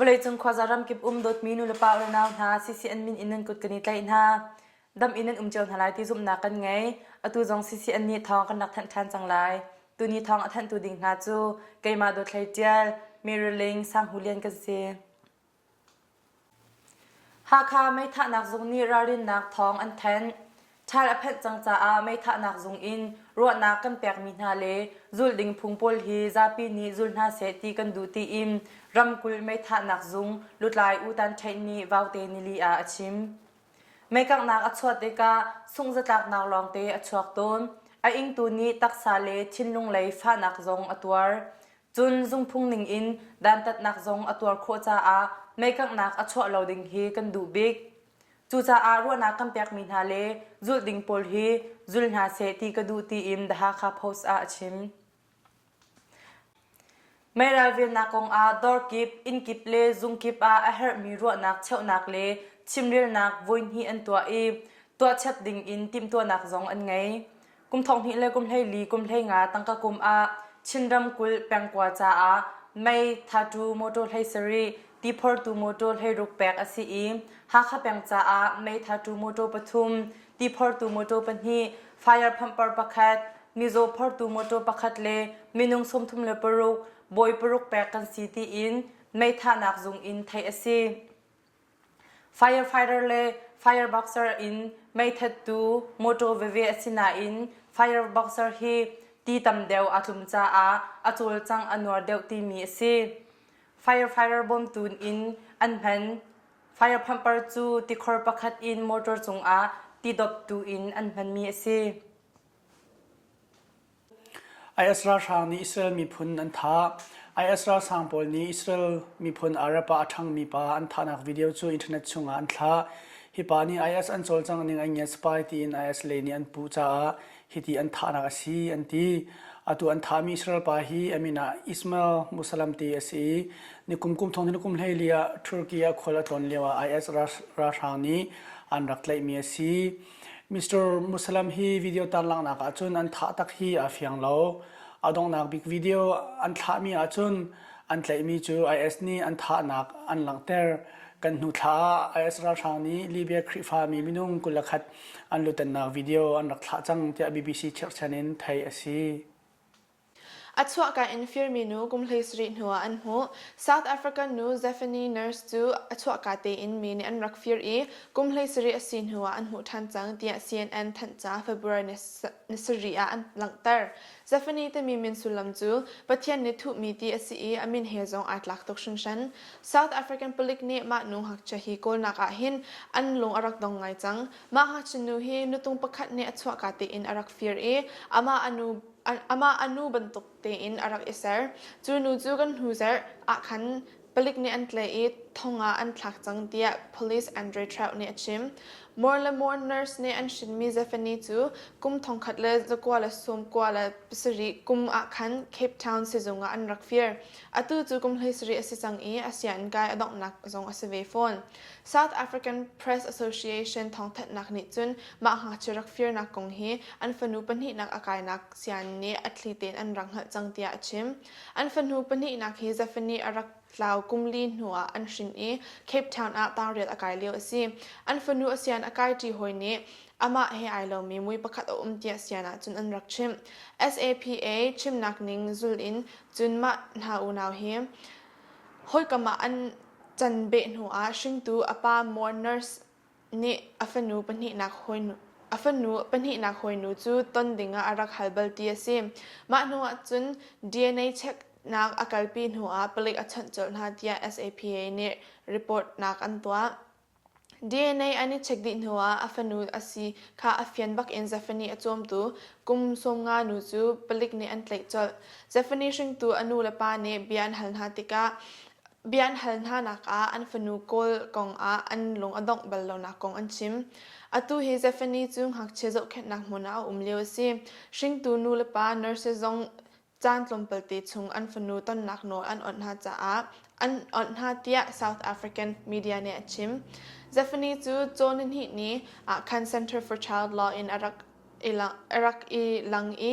Vawleicung khuaza ramkip um dawtmi nulepa unau hna CCN min in nan kut kan i tlaih hna. Dam in nan um cio hna lai ti zumhnak kan ngei. Atu zong CCN nih thawng kan rak thanh ṭhan cang lai. Tuni thawng a thanhtu ding hna cu keimah Dawt Hlei Ṭial, Mary Ling, Sang Hu Lian kan si. Hakha meithahnak zung nih ralrinnak thawng an thanh. Ṭhal a phanh cang caah meithahnak zung in ruahnak kan pekmi hna le zulh ding phung pawl hi zapi nih zul hna seh ti kan duh tiin ramkulh meithahnak zung lutlai U Tan Ṭheih nih Vaute nili ah a chim. Meikanghnak a chuah tikah sunghzatlaknak lawngte a chuak tawn. A ingtu nih taksa le thinlung lei fahnak zong a tuar. Cun zungphung ningin dantatnak zong a tuar khawh caah meikanghnak a chuah lo ding hi kan duh bik. Cucaah ruahnak kan pekmi hna le zulh ding pawl hi zul hna seh ti ka duh tiin The Hakha Post ah a chim. Mei ralvennak kongah dawr kip, inn kip le zung kip ah a herhmi ruahnak cheuhnak le chimrelnak voihnih an tuah i tuahchap ding in timhtuahnak zong an ngei. Kum 12 le kum 14 kum 15 tangka kum ah Chin ramkulh pengkua caah mei thatu motor 17, ti phortu motor 16 pek a si i Hakha peng caah mei thatu motor pathum, ti phortu motor pahnih, fire pumper pakhat, mizaw phortu motor pakhat le minung 36 bawi paruk pek kan si tiin mei thahnak zung in theih a si. Firefighter le fireboxer in meithattu mawṭaw veve a si nain fireboxer hi ti tam deuh aa tlum caah a cawlcangh a nuar deuh timi a si. Firefighter bawmtu in an hman. Fire pumper cu tikhor pakhat in motor cungah ti doptu in an hmanmi a si. IS ralhrang nih Israel miphun an thah. IS ralhrang pawl nih Israel miphun Arab ah a ṭhangmi pa an thahnak video cu internet chungah an thlah. Hi pa nih IS an cawlcangh ning an ngiat spy tiin IS lei nih an puh caah hiti an thahnak a si an ti. Atu an thahmi Israel pa hi a min ah Ismail Musalam ti a si i ni kum kum thong ni kum hleili ah Turkey ah khual a tlawn lio ah IS ralhrang nih an rak tlaihmi a si. Mr. Musalem hi video tarlanghnak ahcun an thah tak hi aa fiang lo. A donghnak bik video an thlahmi ahcun an tlaihmi cu IS nih an thahnak an langhter. Kan hnu thla ah IS ralhrang nih Libya Khrihfami minung 21 an lutannak video an rak thlah cang tiah BBC chirhchan in theih a si. A chuahka in firmi nu kum 17 hnuah an hmuh. South African nu Zephany Nurse cu a chuahka tein mi nih an rak fir i kum 17 a si hnuah an hmuh ṭhan cang tiah CNN thanhca February ni sarih ah an langhter. Zephany timi min sullam cu Pathian nih thuhmi ti a si i a min he zong aa tlak tuk hringhran. South African palik nih mah nu ngakchia hi kawlnak ah hin an lung a rak dong ngai cang. Mah ngakchia nu hi nutung pakhat nih a chuahka tein a rak fir i amah a nu Amah a nu bantuk tein a rak i ser. Cu nu cu kan hnu zarh ah khan palik nih an tlaih i thong ah an thlak cang tiah Police Andre Trout nih a chim. More le more nurse nih an hrinmi Zephany cu kum 1997 kum ah khan Cape Town sizung ah an rak fir. Atu cu kum 17 a si cang i a sianginn kai a donghnak zong a si ve fawn. South African Press Association thawngthanhnak nih cun mah ngakchia rak firnak kong hi an fanu pahnihnak a kainak sian nih a thli tein an rak hngalh cang tiah a chim. An fanu pahnihnak hi Zephany a rak tlau kum li hnuah an hrin i Cape Town ah tangriat a kai lio a si. An fanu a sian a kaiṭi hawi nih amah he ai lomi mui pakhat a um tiah sian ahcun an rak chimh. SAPA chimnak ning zul in cun mah hna unau hi hawikam ah an Can beh hnuah hringtu a pa Moore Nurse nih a fanu pahnihnak hawinu a fanu pahnihnak hawinu cu ton dingah a rak hal bal ti a si. Mah hnuah cun DNA checknak a kalpi hnuah palik a chawnh colh hna tiah SAPA nih report-nak an tuah. DNA an i check dih hnuah a fanu a si kha a fian bakin Zephany a cawmtu kum 50 nu cu palik nih an tlaih colh. Zephany hringtu a nu le pa nih bia an hal hna tikah bia an hal hnanak ah an fanu kawl kong ah an lung a dongh bal lonak kong an chim. Atu hi Zephany cu ngakchia zohkhenhnak hmun ah a um lio a si. Hringtu nu le pa nurses zong Caan tlawmpalte chung an fanu tonnak nawl an awnh hna caah an awnh hna tiah South African media nih a chim. Zephany cu caw nihnih ni ah khan Center for Child Law in a rak i lang i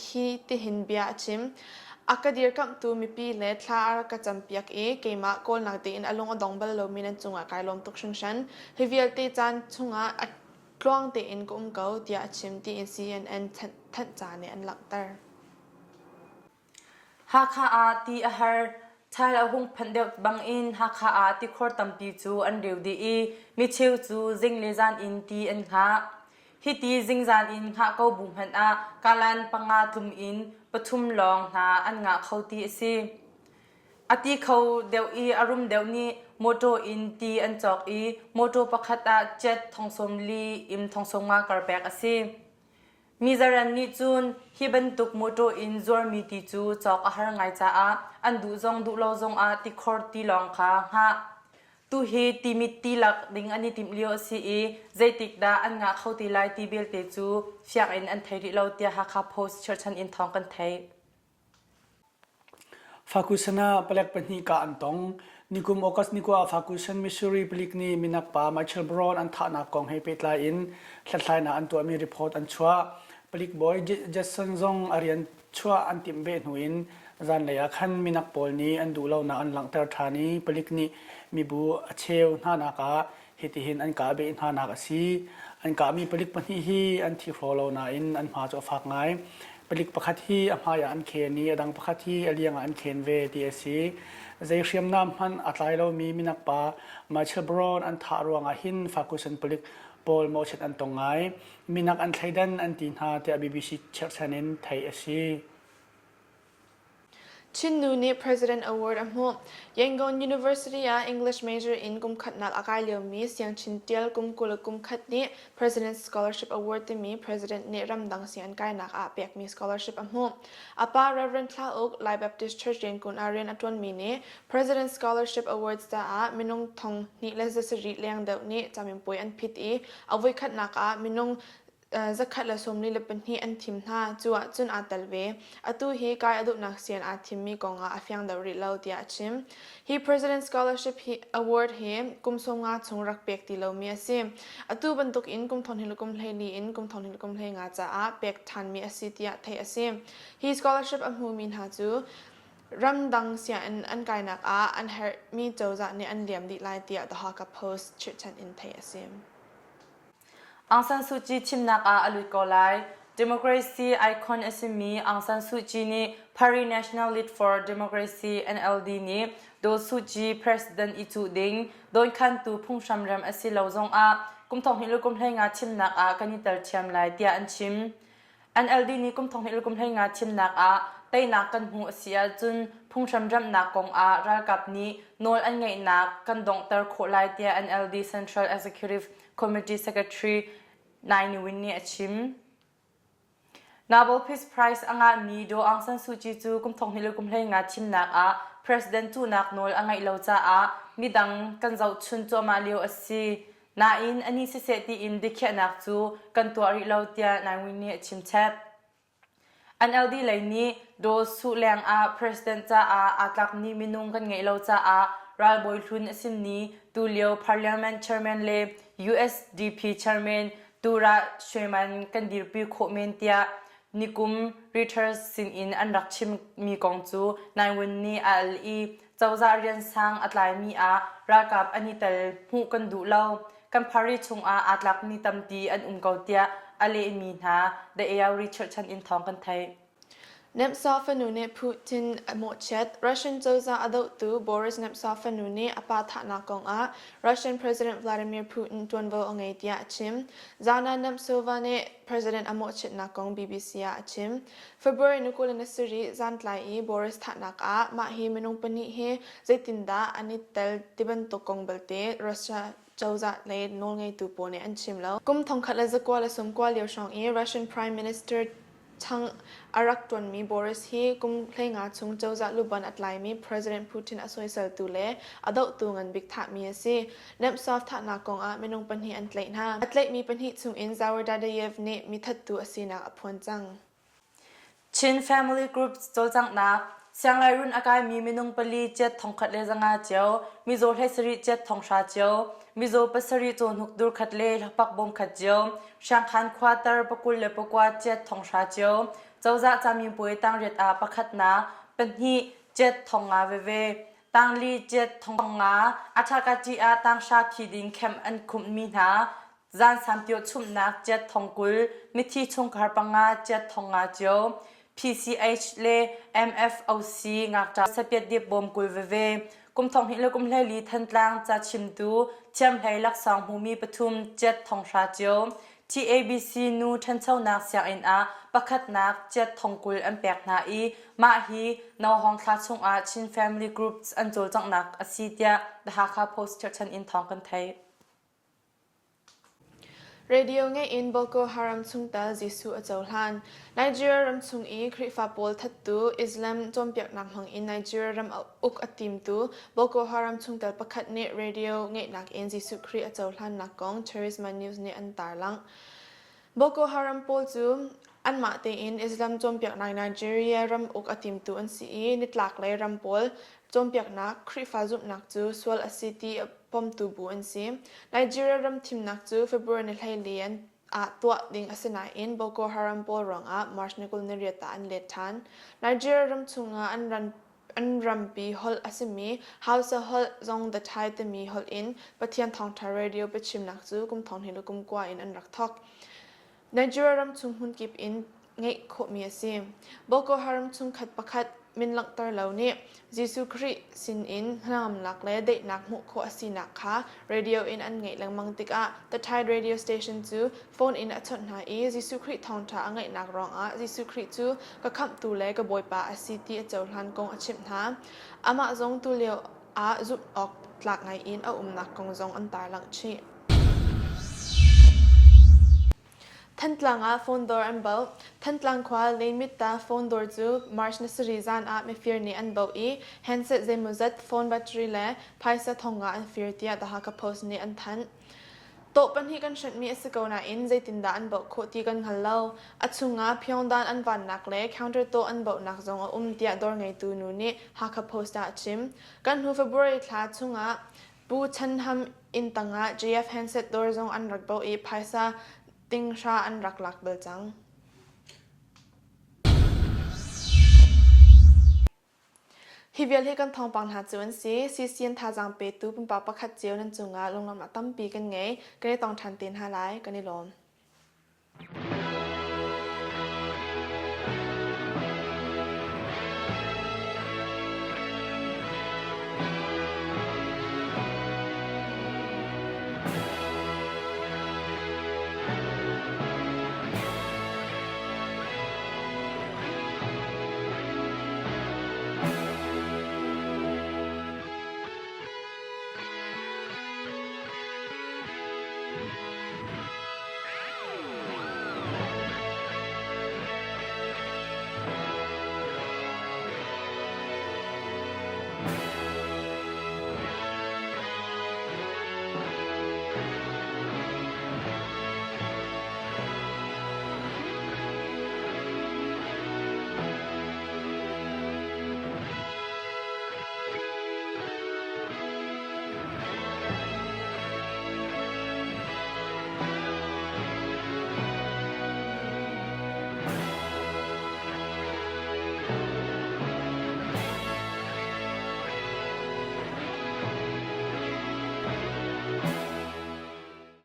hi tihin bia a chim. A ka dirkamhtu mipi le thla a rak ka campiak i keimah kawlnak tein a lung a dong bal lomi nan cungah kai lawm tuk hringhran. Hi vialte caan chungah a tluang tein ka um ko, tiah a chim tiin CNN thanhca nih an langhter. Hakha ah ti a har. Ṭhal a hung phanh deuh bangin Hakha ah tikhor tampi cu an reu dih i micheu cu zing le zan in ti an hngah. Hiti zingzan in hngah ko bu hmanh ah kalan panga tlum in pathum lawng hna an ngah kho ti a si. A ti kho deuh i a rum deuh nih mawṭaw in ti an cawk i mawṭaw pakhat ah jet 40,000 in 50,000 kar pek a si. Mizaran nih cun hi bantuk mawṭaw in zuarmi ti cu cawk a har ngai caah an duh zong duh lo zongah tikhor tilawng kha hngah. Tuhi timit ti lak ding an i timh lio a si i zeitik dah an ngah kho ti lai ti belte cu fiang in an thei rih lo tiah Hakha Post cherhchan in thawng kan theih. Ferguson ah palek pahnih kah an tong. Nikum August ni kua ah Ferguson, Missouri palik nih minak pa Michael Brown an thahnak kong he pehtlai in hlathlainak an tuahmi report an chuah. Palik bawi Jackson zong a rian chuah an timh beh hnu in zanlei ah khan minak pawl nih an duhlonak an langhter ṭhan i palik nih mibu a cheu hnanak ah hitihin an kah beh hnanak a si. An kahmi palik pahnih hi an thi hraw lo nain an hma cu a fak ngai. Palik pakhat hi a hmai ah an khen i a dang pakhat hi a liang ah an khen ve ti a si. Zei hriamnam hmanh a tlai lomi minak pa Michael Brown an thah ruangah hin Ferguson palik pawl mawhchiat an tong ngai. Minak an thleidan an ti hna tiah BBC cherhchan in theih a si. Chin nu nih President Award a hmuh. Yangon University ah English major in kum khatnak a kai liomi Siangchin Tial kum 20 kum khat nih President Scholarship Award timi President nih ramdang sianginn kainak ah pekmi scholarship a hmuh. A pa Rev. Thla Uk, Lai Baptist Church Yangon ah rian a ṭuanmi nih President Scholarship Awards caah minung thong hnih le zasarih leng deuh nih caminpuai an phit i a voikhatnak ah minung 142 an thim hna. Cu ahcun aa tel ve. Atu hi kai a duhnak sian aa thimmi kongah a fiang deuh rih lo tiah a chim. Hi President Scholarship hi, Award hi kum 50 chung rak pek ti lomi a si. Atu bantuk in kum thong hnih kum 14 in kum thong hnih kum 15 caah pek ṭhanmi a si tiah theih a si. Hi scholarship a hmumi hna cu ramdang sianginn an kainak ah an herhmi cozah nih an liam dih lai tiah The Hakha Post chirhchan in theih a si. Aung San Suu Kyi thimnak ah a lut ko lai. Democracy icon a simi Aung San Suu Kyi nih Party National League for Democracy NLD nih Daw Suu Kyi president i cuh ding dawnkhantu phunghram rem a si lo zongah kum 20 le kum 15 thimnak ah kan i tel ṭhiam lai tiah an chim. NLD nih kum 20 le kum 15 thimnak ah teinak kan hmuh a si ahcun phunghram remhnak kong ah ralkap nih nawl an ngeihnak kan donghter khawh lai tiah NLD Central Executive Committee Secretary Nai Ni Win nih a chim. Nobel Peace Prize a ngahmi Daw Aung San Suu Kyi cu kum 20 le kum 15 thimnak ah president cuhnak nawl a ngeih lo caah midang kan zohchun cuahmah lio a si. Nain anih siseh tiin biakhiahnak cu kan tuah rih lo tiah Nai Win nih a chim chap. NLD lei nih Daw Suh lengah president caah aa tlakmi minung kan ngeih lo caah ralbawi hlun a simi tulio parliament chairman le USDP chairman Turah Shweman kan dirpi khawh men tiah nikum Reuters sinin an rak chimmi kong cu Nai Win nih a al i cozah rian sang a tlaimi ah ralkap an i tel hmuh kan duh lo. Kan party chungah aa tlakmi tampi an um ko tiah a lehmi hna The AR cherhchan in thawng kan theih. Nemtsov fanu nih Putin a mawhchiat. Russian cozah a dohtu Boris Nemtsov fanu nih a pa thahnak kongah Russian President Vladimir Putin ṭuanvo a ngei tiah a chim. Zana Nemtsova nih President a mawhchiatnak kong BBC ah a chim. February ni 27 zantlai i Boris thahnak ah mah hi minung pahnih hi zeitindah an i tel tibantuk kong belte Russia cozah lei nawlngeitu pawl nih an chim lo. Kum 1990 lio hrawng i Russian Prime Minister chang a rak ṭuanmi Boris hi kum 15 chung cozah luban a tlaimi President Putin a soiseltu le a dohtu nganbik thahmi a si. Nemtsov thahnak kongah minung pahnih an tlaih hna. A tlaihmi pahnih chungin Zaur Dadayev nih mi thattu a sinak a phuan cang. Chin Family Group cawlcanghnak Sianglairun a kaimi minung pali chiat 1500 cio, mizaw 17 chiat 1000 cio, mizaw pasarih cawhnuk dur khat le hlapak bawm khat cio, Siangkhan khua tar pakul le pakua chiat 1000 cio, cozah camipuai tangriat ah pakhatnak. Pahnih jet 5,000 veve. Tangli jet 5,000 Athakati ah tanghra thi ding camp an khumhmi hna. Zan samtio chumhnak jet 20,000, mithi chungkhar panga jet 5,000 cio. PCH le MFOC ngakṭah sapiat dip bawm 20 veve. Kum 12 le kum 14 Thantlang ca chimtu thiamhlei laksawng hmumi pathum jet 5,000 cio. TABC nu ṭhanchonak sianginn ah pakhatnak jet 20,000 an pek hna i mah hi Nohawng thla chungah Chin Family Groups an cawlcanghnak a si tiah The Hakha Post cherhchan in thawng kan theih. Radio ngeih in Boko Haram chungtel Jesuh a cohlan. Nigeria ram chung i Khrihfa pawl thattu Islam cawnpiaknak hmangin Nigeria ram uk a timtu Boko Haram chungtel pakhat nih radio ngeihnak in Jesuh Khrih a cohlannak kong Charisma News nih an tarlangh. Boko Haram pawl cu anmah tein Islam cawnpiaknak Nigeria ram uk a timtu an si i nitlaklei ram pawl cawnpiaknak Khrihfa zumhnak cu sual a si ti a pomtu bu an si. Nigeria ram thimnak cu February ni 14 an ah tuah ding a si nain Boko Haram pawl ruangah March ni 28 ah an let ṭhan. Nigeria ram chungah an ran an rampi holh a simi Hausa holh zong The Thai timi holh in Pathian Thawngṭha radio biachimnak cu kum thong hnih le kum kua in an rak thawk. Nigeria ram chung hmunkip in ngeih khawhmi a si. Boko Haram chungkhat pakhat min langhter lo nih Jesuh Khrih sinin hnangamnak le daihnak hmuh khawh a sinak kha radio in an ngaih lengmang tikah The Tide radio station cu phone in a chawnh hna i Jesuh Khrih thawngṭha a ngaihnak ruangah Jesuh Khrih cu ka khamhtu le ka Bawipa a si ti a cohlan kong a chimh hna. Amah zong tulio ah zumh awk tlak ngaiin a umnak kong zong an tarlangh chih. Thantlang ah phone dawr an baoh. Thantlang khua Leimitta phone dawr cu March ni sarih zan ah mifir nih an baoh i handset zeimawzat, phone battery le phaisa thonga an fir tiah The Hakha Post nih an thanh. Tawh pahnih kan hrenhmi a si ko nain zeitindah an baoh khawh ti kan hngal lo. A chungah Pyongdan an vannak le counter tawh an baohnak zong a um tiah dawr ngeitu nu nih Hakha Post ah a chim. Kan hnu February thla chungah Pu Chan Ham inn tangah JF handset dawr zong an rak baoh i phaisa tinghra an rak lak bal cang. Hi vial hi kan thawngpang hna cu an si. CCN thazaang petu pumpak pakhat cio nan cungah lunglawmhnak tampi kan ngei. Kan i tong ṭhan te hna lai. Kan i lawm.